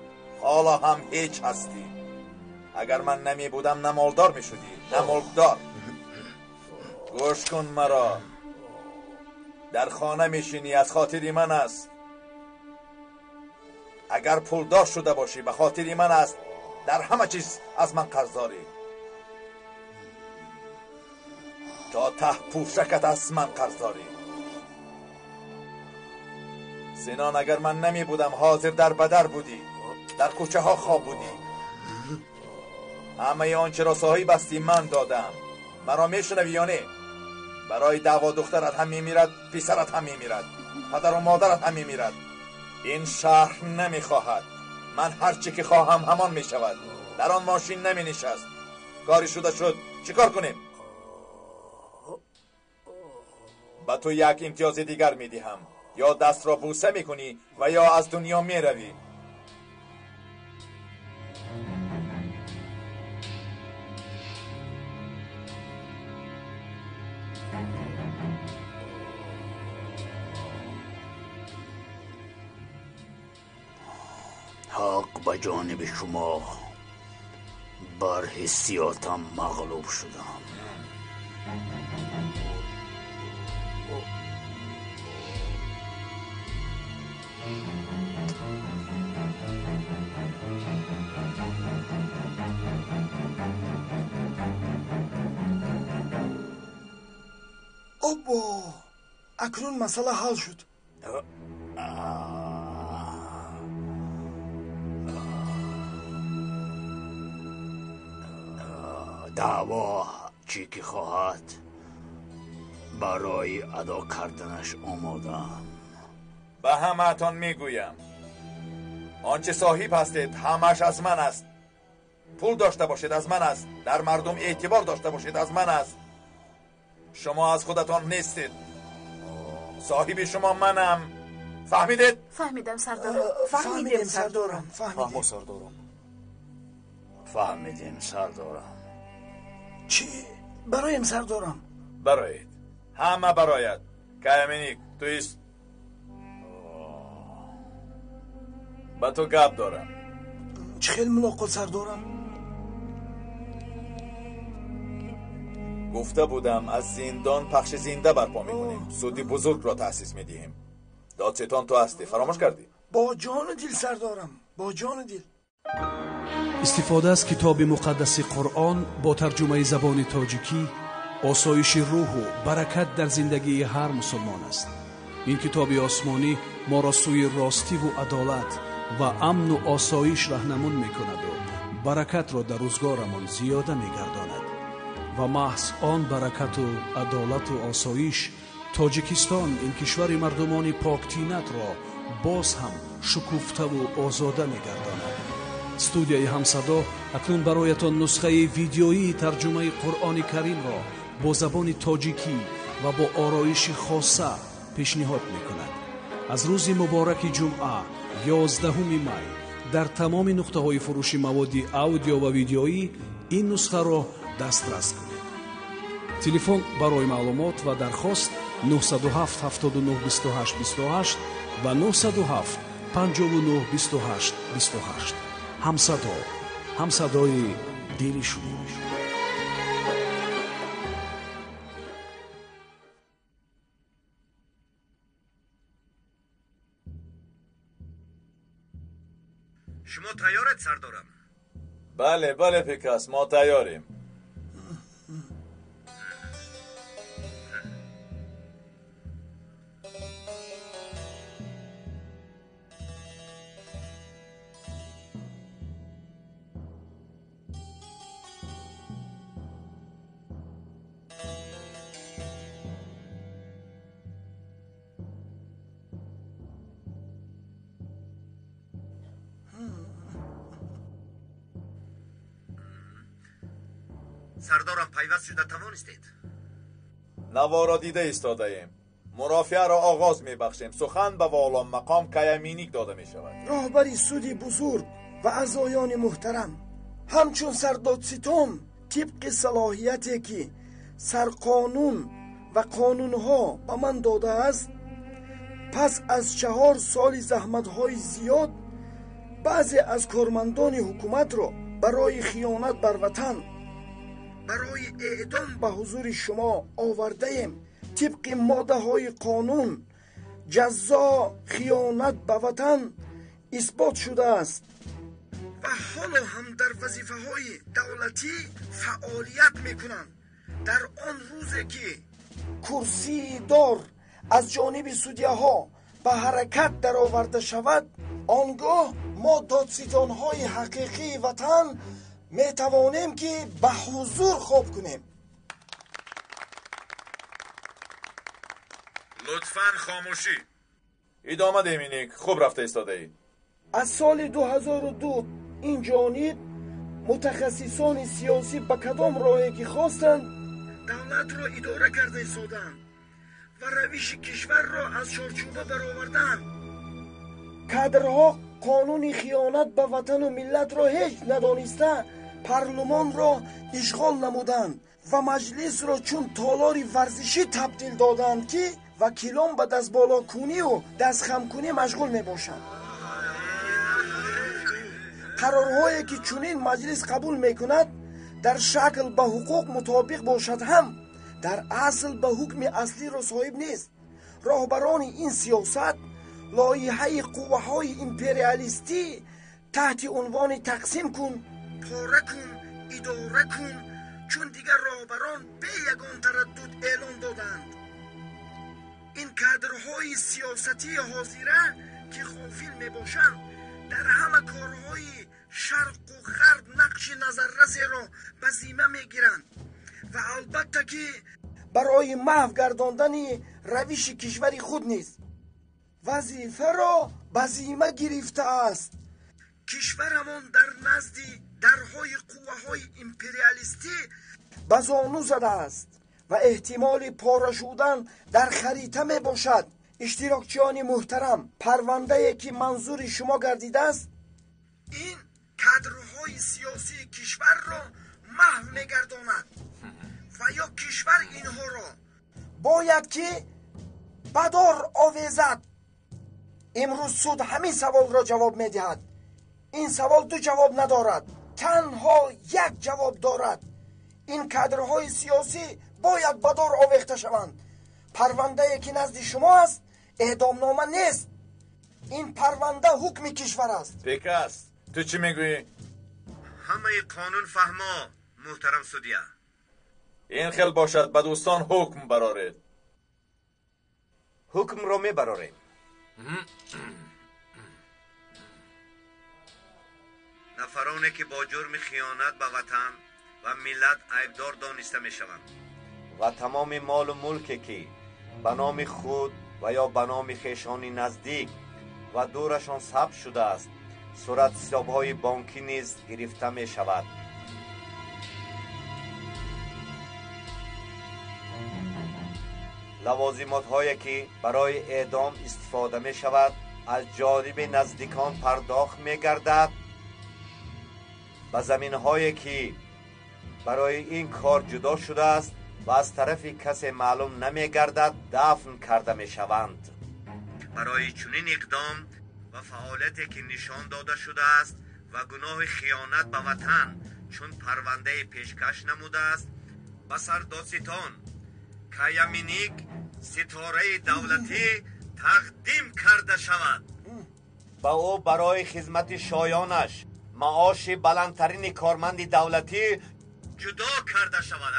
H: ҳоло ҳам ҳеҷ ҳастӣ. Агар ман намебудам, на молдор мешудӣ, на мулкдор. Гӯш кун маро, дар хона мешинӣ аз хотири ман аст. Агар пулдор шуда бошӣ, ба хотири ман аст. Дар ҳама чиз аз ман қарздорӣ. То таҳ пӯшакат аз ман қарздорӣ. Синон, агар ман намебудам, ҳозир дар бадар будӣ, дар кӯчаҳо хоб будӣ. Ҳамаи он чиро соҳиб ҳастӣ ман додам. Маро мешунавӣ ё не? Барои даъво духтарат ҳам мемирад, писарат ҳам мемирад, падару модарат ҳам мемирад. Ин шаҳр намехоҳад. Ман ҳар чӣ ки хоҳам ҳамон мешавад. Дар он мошин наменишаст. Кори шуда шуд. Чӣ кор кунем? Ба ту як имтиёзи дигар медиҳам. Ё дастро бӯса мекунӣ ва ё аз дунё меравӣ.
O: Ҳақ ба ҷониби шумо, бар ҳиссиётам мағлуб шудам.
K: Обо, акнун масъала ҳал шуд.
O: Даъво чӣ ки хоҳад, барои адо карданаш омодаам.
H: Ба ҳамаатон мегӯям, он чӣ соҳиб ҳастед ҳамааш аз ман аст. Пул дошта бошед аз ман аст, дар мардум эътибор дошта бошед аз ман аст. Шумо аз худатон нестед. Соҳиби шумо манам. Фаҳмидед?
G: Фаҳмидам, сардорам.
K: Фаҳмидем, сардорам.
D: Фаҳмо, сардорам.
O: Фаҳмидем, сардорам.
K: Чӣ бароем, сардорам?
H: Бароед, ҳама барояд. Каяминик, ту ист. Ба ту гап дорам.
K: Чӣ хел мулоқот, сардорам?
H: Гуфта будам аз зиндон пахши зинда барпо мекунем. Суди бузургро таъсис медиҳем. Додситон ту ҳастӣ, фаромӯш кардӣ?
K: Бо ҷону дил, сардорам, бо ҷону дил.
M: Истифода аз китоби муқаддаси Қуръон бо тарҷумаи забони тоҷикӣ осоиши рӯҳу баракат дар зиндагии ҳар мусулмон аст. Ин китоби осмонӣ моро сӯи ростиву адолат ва амну осоиш раҳнамун мекунаду баракатро дар рӯзгорамон зиёда мегардонад. Ва маҳз он баракату адолату осоиш Тоҷикистон, ин кишвари мардумони поктинатро боз ҳам шукуфтаву озода мегардонад. Студияи Ҳамсадо акнун бароятон нусхаи видеоии тарҷумаи Қуръони Каримро бо забони тоҷикӣ ва бо ороиши хоса пешниҳод мекунад. Аз рӯзи мубораки ҷумъа, 11 май, дар тамоми нуқтаҳои фурӯши маводи аудио ва видеоӣ ин нусхаро дастрас кунед. Телефон барои маълумот ва дархост 907 79 28 28 ва 907 59 28 28. Ҳамсадо, ҳамсадои дили шумо.
C: Шумо тайёред, сардорам?
H: Бале, бале, Пикас, мо тайёрем.
C: Сардорам, пайваст шуда тавонистед?
H: Наворо дида истодаем. Мурофиаро оғоз мебахшем. Сухан ба воломақом Каяминик дода мешавад.
K: Роҳбари суди бузург ва аъзоёни муҳтарам, ҳамчун сардодситон тибқи салоҳияте ки сарқонун ва қонунҳо ба ман додааст, пас аз 4 соли заҳматҳои зиёд баъзе аз кормандони ҳукуматро барои хиёнат бар ватан барои эъдом ба ҳузури шумо овардаем. Тибқи моддаҳои қонун ҷазо хиёнат ба ватан исбот шудааст ва ҳоло ҳам дар вазифаҳои давлатӣ фаъолият мекунанд. Дар он рӯзе ки курсии дор аз ҷониби судяҳо ба ҳаракат дароварда шавад, он гоҳ мо додситонҳои ҳақиқии ватан метавонем ки ба ҳузур хоб кунем.
H: Лутфан хомӯшӣ. Идома деҳ, Миник, хуб рафта истодаӣ.
K: Аз соли 2002 ин ҷониб мутахассисони сиёсӣ ба кадом роҳе ки хостанд давлатро идора карда истоданд ва равиши кишварро аз чорчӯба бароварданд. Кадрҳо қонуни хиёнат ба ватану миллатро ҳеҷ надониста парлумонро ишғол намуданд ва маҷлисро чун толори варзишӣ табдил доданд, ки вакилон ба дастболокунию дастхамкунӣ машғул мебошанд. Қарорҳое ки чунин маҷлис қабул мекунад дар шакл ба ҳуқуқ мутобиқ бошад ҳам, дар асл ба ҳукми аслиро соҳиб нест. Роҳбарони ин сиёсат лоиҳаи қувваҳои империалистӣ таҳти унвони тақсим кун, пора кун, идора кун, чун дигар роҳбарон бе ягон тараддуд эълон доданд. Ин кадрҳои сиёсатии ҳозира ки ғофил мебошанд, дар ҳама корҳои шарқу ғарб нақши назаррасеро ба зимма мегиранд ва албатта ки барои маҳв гардондани равиши кишвари худ низ вазифаро ба зимма гирифтааст. Кишварамон дар назди дарҳои қувваҳои империалистӣ ба зону задааст ва эҳтимоли пора шудан дар харита мебошад. Иштирокчиёни муҳтарам, парвандае ки манзури шумо гардидааст, ин кадрҳои сиёсии кишварро маҳв мегардонад ва ё кишвар инҳоро бояд ки ба дор овезад. Имрӯз суд ҳамин саволро ҷавоб медиҳад. Ин савол ду ҷавоб надорад, танҳо як ҷавоб дорад. Ин кадрҳои сиёсӣ бояд ба дор овехта шаванд. Парвандае ки назди шумо аст эъдомнома нест. Ин парванда ҳукми кишвар аст.
H: Пикас, ту чӣ мегӯӣ?
C: Ҳамаи қонун фаҳмо, муҳтарам судя.
H: Ин хел бошад, ба дӯстон ҳукм бароред.
C: Ҳукмро мебарорем. Нафароне ки бо ҷурми хиёнат ба ватан ва миллат айбдор дониста мешаванд ва тамоми молу мулке ки ба номи худ ва ё ба номи хешони наздик ва дурашон сабт шудааст, суратҳисобҳои бонкӣ низ гирифта мешавад. Лавозимотҳое ки барои эъдом истифода мешавад аз ҷониби наздикон пардохт мегардад. Ба заминҳое ки барои ин кор ҷудо шудааст ва аз тарафи касе маълум намегардад дафн карда мешаванд. Барои чунин иқдом ва фаъолияте ки нишон дода шудааст ва гуноҳи хиёнат ба ватан чун парвандаи пешкаш намудааст, ба сардодситон Каяминик ситораи давлатӣ тақдим карда шавад. Ба ӯ барои хизмати шоёнаш маоши баландтарини корманди давлатӣ ҷудо карда шавад.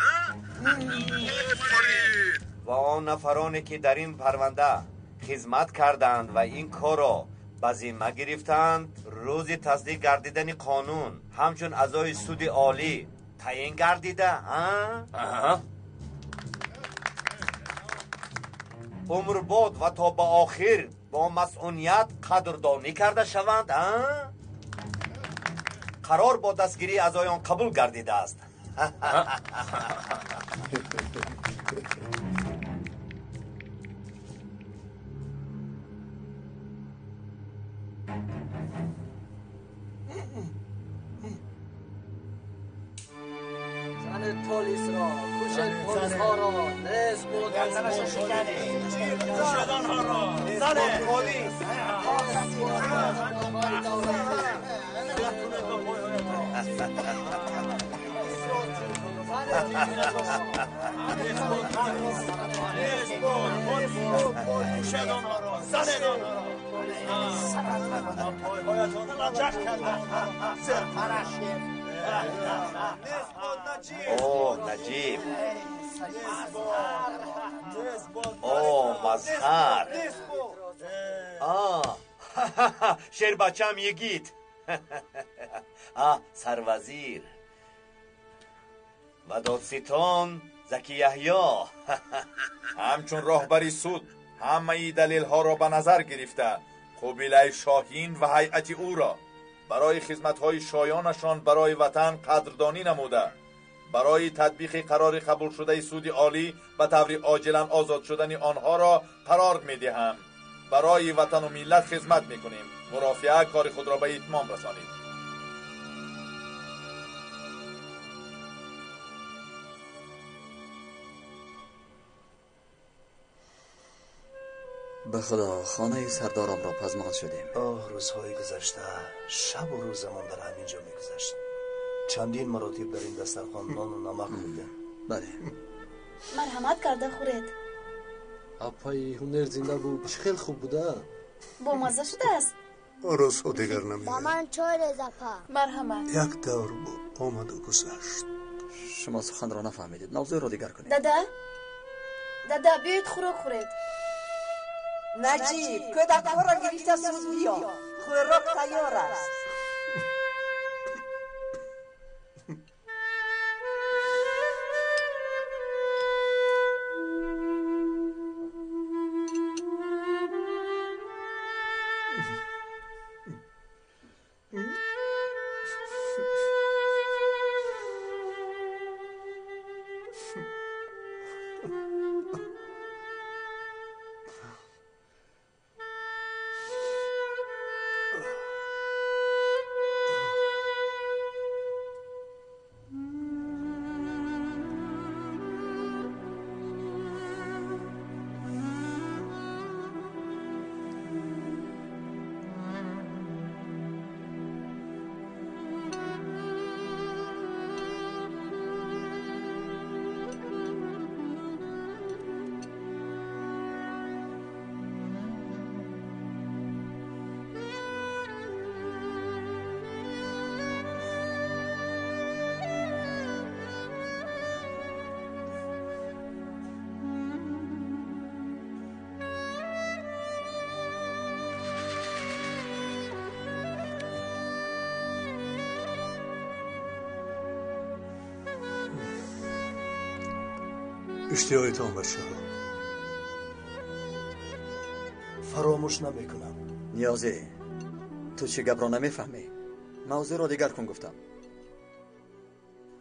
C: Ва он нафароне ки дар ин парванда хизмат карданд ва ин корро ба зимма гирифтаанд, рӯзи тасдиқ гардидани қонун ҳамчун аъзои суди олӣ таъин гардида, умрбод ва то ба охир бо масъуният қадрдонӣ карда шаванд. Қарор бо дастгирии аъзоён қабул гардидааст.
B: پلیس را کشد، پلیس ها را نصف بود،
O: کشد آنها را، زن پلیس. کشد آنها را، زن آنها را،
C: اوه نجیب، اوه مظهر، آه شیربچم یگیت، آه سروزیر و دادستان زکی یحیی.
Q: ҳамчун роҳбари суд ҳамаи далелҳоро ба назар гирифта, қубилаи Шоҳин ва ҳайати ӯро барои хизматҳои шоёнашон барои ватан қадрдонӣ намуда, барои татбиқи қарори қабулшудаи суди олӣ ба таври оҷилан озод шудани онҳоро қарор медиҳам. Барои ватану миллат хизмат мекунем. Мурофиа кори худро ба итмом расонид.
L: Ба Худо, хонаи сардорамро пазмон шудем.
E: Оҳ, рӯзҳои гузашта, шабу рӯзамон дар ҳамин ҷо мегузашт. Чандин маротиб дар ин дастархон нону намак хӯрдем.
L: Бале.
R: Марҳамат карда хӯред.
B: Апаи ҳунер зинда буд, чӣ хел хуб буда.
R: Бомазза шудааст.
A: Рӯзҳо дигар
S: Ба
A: намеояд.
S: ман чой рез, апа.
R: Марҳамат.
A: Як давр буд, омаду гузашт.
L: Шумо суханро нафаҳмидед, мавзӯъро дигар кунед.
R: Дада, дада, биёед хӯрок хӯред.
I: Наҷиб, кӯдакҳоро гирифта зуд биё, хӯрок тайёр аст.
A: Иштиҳоятон, бачаҳо.
E: Фаромӯш намекунам.
L: Ниёзӣ, ту чӣ гапро намефаҳмӣ? Мавзӯъро дигар кун, гуфтам.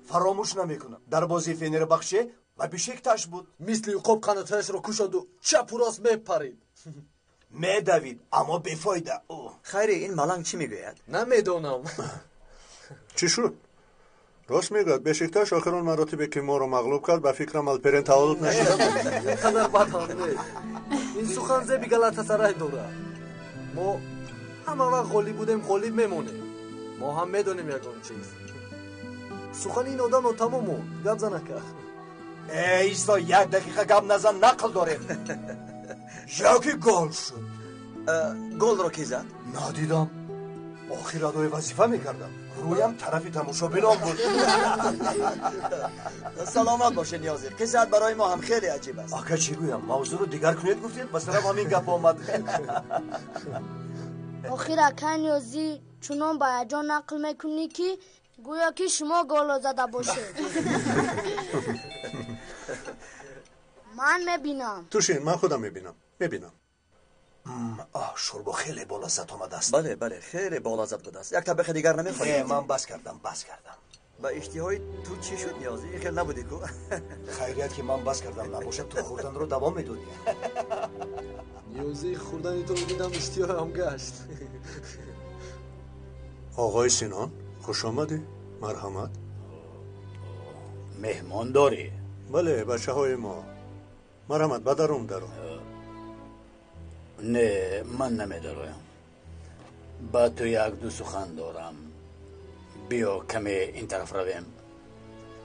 E: Фаромӯш намекунам. Дар бозии Фенербахче Ва Бешикташ буд.
B: Мисли уқоб қанотҳояшро кушоду чапу рост мепарид.
E: Медавид, аммо бефоида.
F: Хайри, ин маланг чӣ мегӯяд?
B: Намедонам.
A: Чӣ шуд? Рост мегӯяд, Бешикташ охирон маротибе ки моро мағлуб кард, ба фикрам Алперен таваллуд нашуда буд.
B: Ин қадар бад ҳам нест. Ин сухан зеби Галатасарай дорад. Мо ҳама вақт ғолиб будем, ғолиб мемонем. Мо ҳам медонем ягон чиз. Сухани ин одам нотамом монд. Гап занака.
E: Э, Исо, як дақиқа гап назан, нақл дорем. Яке гол шуд.
F: Голро ки зад?
E: Надидам. Охир адои вазифа мекардам. Рӯям тарафи тамошобинон буд.
F: Саломат бошед, Ниёзӣ. Қиссаат барои мо ҳам хеле аҷиб аст.
E: Ака, чӣ гӯям? Мавзӯъро дигар кунед гуфтед, ба сарам ҳамин гап омад.
R: Охир ака Ниёзӣ, чунон ба ҳаяҷон нақл мекунӣ, ки гӯё ки шумо голро зада бошед. Ман мебинам.
A: Ту шин, ман худам мебинам. Мебинам.
E: Оҳ, шӯрбо хеле болаззат омадааст.
F: Бале, бале, хеле болаззат будааст. Як табақи дигар намехоҳӣ?
E: Не, ман бас кардам, бас кардам.
F: Ба иштиҳои ту чӣ шуд, Ниёзӣ? Ин хел набудӣ ку?
E: Хайрият ки ман бас кардам, набошад ту хӯрданро давом медодӣ.
B: Ниёзӣ, хӯрдани туро дидам, иштиҳоям гашт.
A: Оғои Синон, хуш омадӣ. Марҳамат.
O: Меҳмон дорӣ?
A: Бале, бачаҳои мо. Марҳамат, ба дарун даро.
O: Не, ман намедароям. Ба ту як-ду сухан дорам. Биё каме ин тараф равем.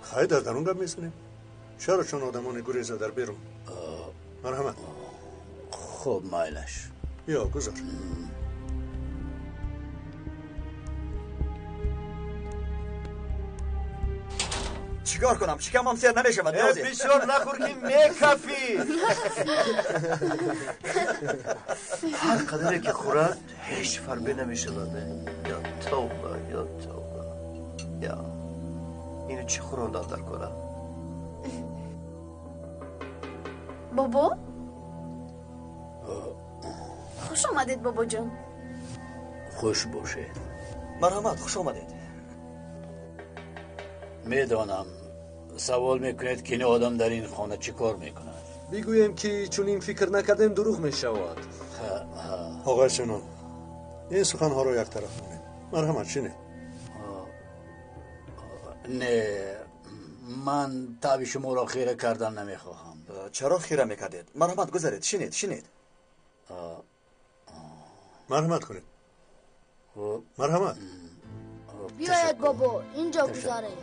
A: Хай, дар дарун гап мезанем. Чаро чун одамони гуреза дар берун? Марҳамат.
O: Хуб, майлаш.
A: Биё, гузар.
F: Чикор кунам? Шикамам сер намешавад, Ниёзӣ.
E: Бисёр нахӯр ки мекафӣ. Ҳар қадаре ки хӯрад, ҳеҷ фарбе намешавад. Ё тавба, ё тавба. Ё ино чӣ хӯрондан дар кора?
R: Бобо? Хуш омадед, бобоҷон.
O: Хуш бошед.
F: Марҳамат, хуш омадед.
O: Медонам, савол мекунед ки ин одам дар ин хона чӣ кор мекунад.
B: Бигӯем ки чунин фикр накардем, дурӯғ мешавад.
A: Оғои Синон, ин суханҳоро яктараф монед. Марҳамат, шинед.
O: Не, ман таби шуморо хира кардан намехоҳам.
F: Чаро хира мекардед? Марҳамат, гузаред, шинед, шинед.
A: Марҳамат кунед. Марҳамат.
R: Биёед, бобо, инҷо гузаред.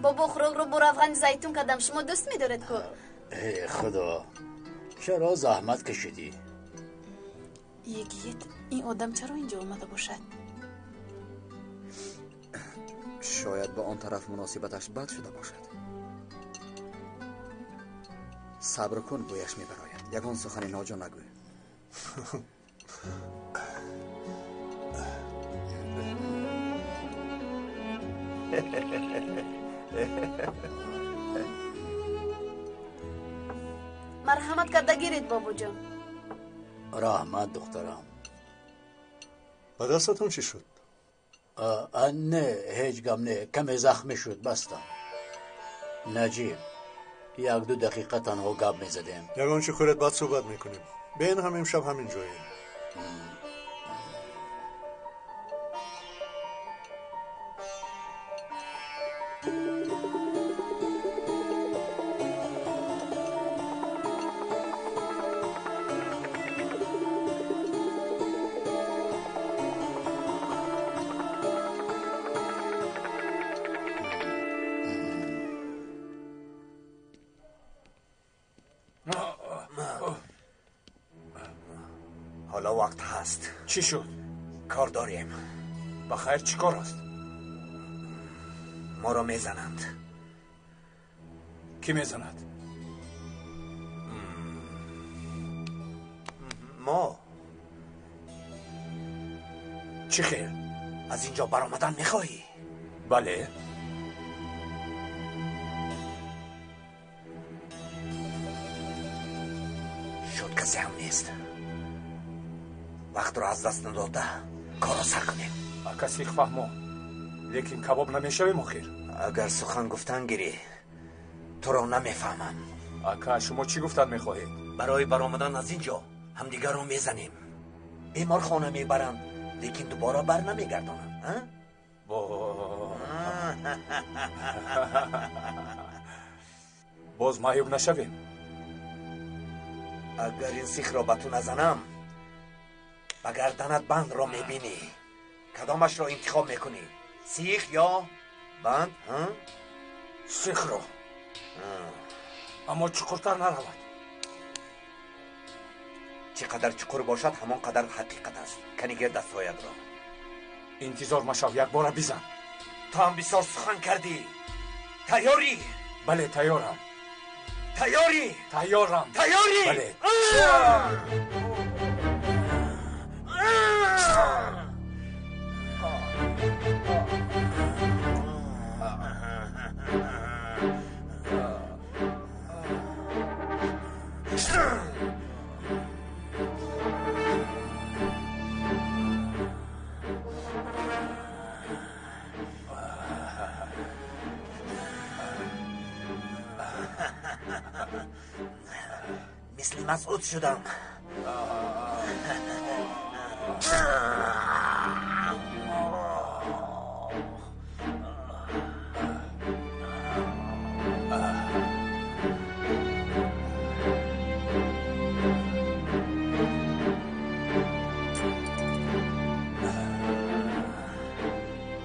G: Бобо, хӯрокро бо равғани зайтун кардам. Шумо дӯст медоред ку?
O: Э, Худо, чаро заҳмат кашидӣ?
G: Йигит, ин одам чаро инҷо омада бошад?
F: Шояд ба он тараф муносибаташ бад шуда бошад. Сабр кун, бӯяш мебарояд. Ягон сухани ноҷо нагӯй.
G: Марҳамат карда гиред, бобоҷон.
O: Раҳмат, духтарам.
A: Ба дастатон чӣ шуд?
O: Не, ҳеҷ гап не, каме захмӣ шуд, бастам. Наҷиб, як-ду дақиқа танҳо гап мезадем.
A: Ягон чӣ хӯред, баъд суҳбат мекунем. Бен ҳам имшаб ҳамин ҷоем.
C: ҳоло вақт ҳаст.
N: Чӣ шуд?
C: Кор дорем.
N: Ба хайр, чӣ кор аст?
C: Моро мезананд.
N: Кӣ мезанад?
C: Мо.
N: Чӣ хел?
S: Аз ин ҷо баромадан мехоҳӣ?
N: Бале.
S: Шуд, касе ҳам нест. Вақтро аз даст надода корро сар кунем.
N: Ака, сих фаҳмо, лекин кабоб намешавем охир.
S: Агар сухан гуфтан гирӣ, туро намефаҳмам.
N: Ака, шумо чӣ гуфтан мехоҳед?
S: Барои баромадан аз ин ҷо ҳамдигарро мезанем, беморхона мебаранд, лекин дубора бар намегардонанд.
N: Боз маъюб нашавем.
S: Агар ин сихро ба ту назанам, ба гарданат бандро мебинӣ. Кадомашро интихоб мекунӣ, сих ё банд?
N: Сихро, аммо чуқуртар наравад.
S: Чӣ қадар чуқур бошад, ҳамон қадар ҳақиқат аст. Канигер дастҳоятро.
N: Интизор машав, якбора бизан.
S: Ту ҳам бисёр сухан кардӣ. Тайёрӣ?
N: Бале, тайёрам.
S: Тайёрӣ?
N: Тайёрам.
S: Тайёрӣ?
N: Бале.
S: Мисли Масъуд шудам.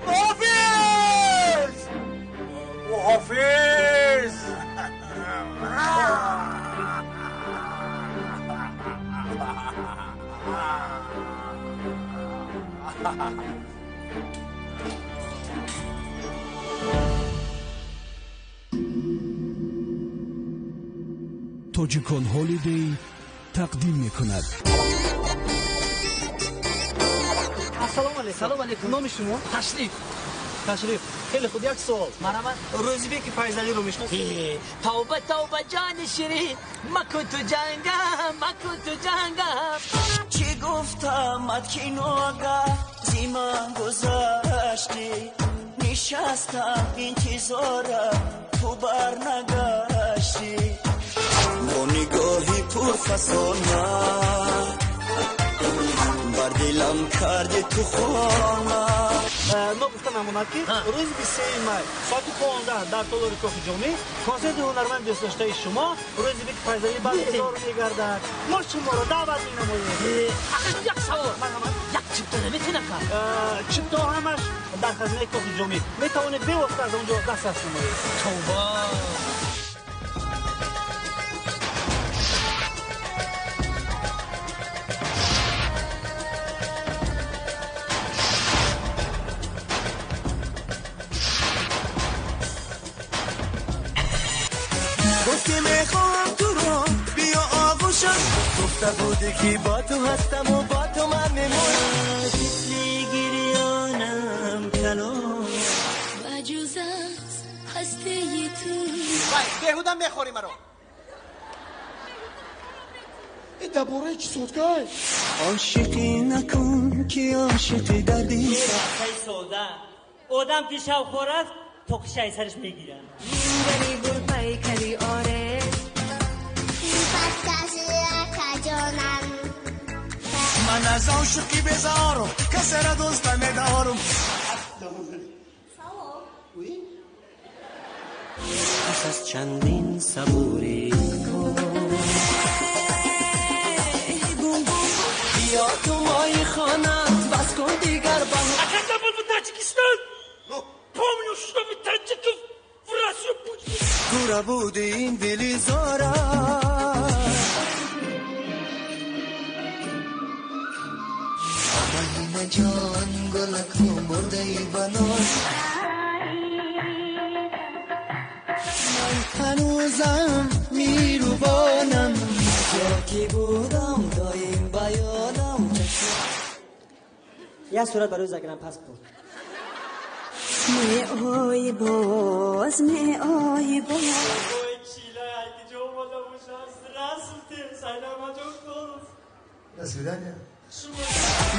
S: Муҳофиз!
N: Муҳофиз!
M: Тоҷикон Ҳолидей тақдим мекунад.
T: Ассалому алайкум.
U: Салом алейкум.
T: Номи шумо?
U: Ташриф.
T: Ташриф. Хеле хуб, як суол.
U: Марҳамат.
T: Рӯзибеки Файзалиро мешиносед?
U: Тавба, тавба, ҷони ширин, макун ту ҷангам, макун ту ҷангам.
V: Чӣ гуфтамат, ки нога зи ман гузаштӣ, нишастам интизорам, ту барнагаштӣ. Бо нигоҳи пурфасона бар дилам карди ту хона.
T: Ногуфта намонад, ки рӯзи 23 май соати 15 дар толори Кохи Ҷомӣ консерти ҳунарманди дӯстдоштаи шумо Рӯзибеки Файзалӣ баргузор мегардад. Мо шуморо даъват менамоем.
U: Як савол. Як чипта наметавонам кард?
T: Чиптаҳо ҳамаш дар хазинаи Кохи Ҷомӣ, метавонед бевосита аз он ҷо дастрас намоед.
U: Тавба!
V: Гуфт, ки мехоҳам туро, биё оғӯшам. Гуфта будӣ, ки бо ту ҳастам ва бо ту ман мемонам. Тифли гирёнам калон
W: ба ҷуз аз ҳастии ту.
T: Вай, беҳуда мехорӣ маро.
K: Ин дар бораи чӣ содгай?
V: Ошиқӣ накун, ки ошиқӣ дарди
X: сода. Одам ки шавхор аст, тоқишаи сараш мегирад.
Y: Мингари гулпайкари оре.
V: Ман аз ошиқӣ безорам, касеро дӯст намедорам. Пас аз чандин сабурӣ кун, биё ту мои хонат, бас кун дигар ба.
Z: А когда был в Таджикистан, помню, что вы таджиков в Россию пустили.
V: Тура буди ин дили зора. Мадина ҷон, гулаку бурдаи банон. Ман ҳанӯзам мирубонам, ҷо ки будам доим ба ёдам.
X: Як сурат барои загранпаспорт.
W: Меои боз, меои боз.
X: Ой, чила, ки ҷо омада бошам. Здравствуйте, Сайнамаҷон Холов.
D: До свидания.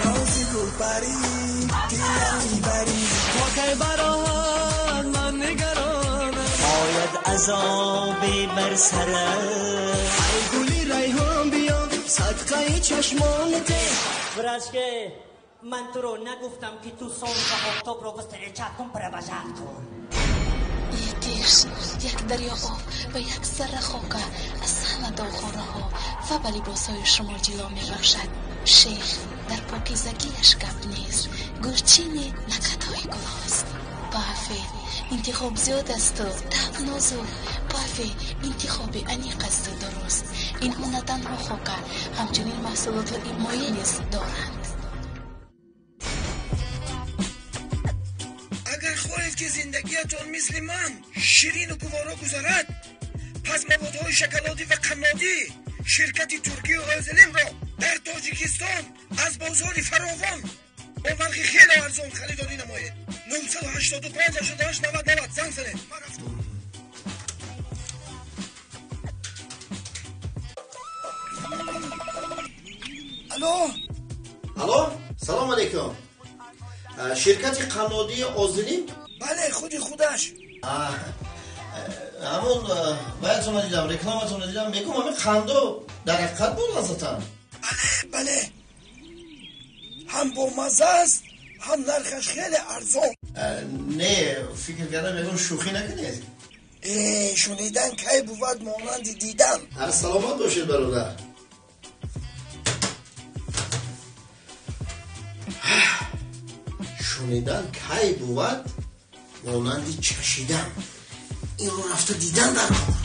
V: Нози гулпарӣ, дилам мебарӣ. То кай бароҳат ман нигаронам.
X: Ояд азобе бар сарам.
V: Ай гули райҳон биё, садқаи чашмонате.
X: Врачке, ман туро нагуфтам, ки ту солнце офтобро встречать кун, провожать кун.
W: Етиш як дарё об ва як зарра хока аз ҳама доғхонаҳо ва ба либосҳои шумо ҷило мебахшад. Шех дар покизагиаш гап нест, гулчини накатҳои гулҳост. Пафе интихоб зиёд асту таб нозук. Пафе интихоби аниқ асту дуруст. Инҳо на танҳо хока, ҳамчунин маҳсулоти моеъ низ доранд.
K: Агар хоҳед, ки зиндагиятон мисли ман ширину гуворо гузарад, пас маводҳои шоколадӣ ва қаннодӣ ширкати туркию Озилимро дар Тоҷикистон аз бозори фаровон бо нархи хеле арзон харидорӣ намоед. 985 88 90 90 занг занед. Ман рафтам. Алло.
H: Алло, салом алейкум. Ширкати қаннодии Озилим?
K: Бале, худи худаш.
H: Ҳамон баятонро дидам, рекламатонро дидам, мегӯм ҳамин қандо дар ҳақиқат буд азатан?
K: Бале, бале. Ҳам бомазза аст, ҳам нархаш хеле арзон.
H: Не, фикр кардам мегӯм шӯхӣ накунед.
K: Э, шунидан кай бувад монанди дидан.
H: Саломат бошед, бародар. Шунидан кай бувад монанди чашидан. Инро рафта дидан дар кор.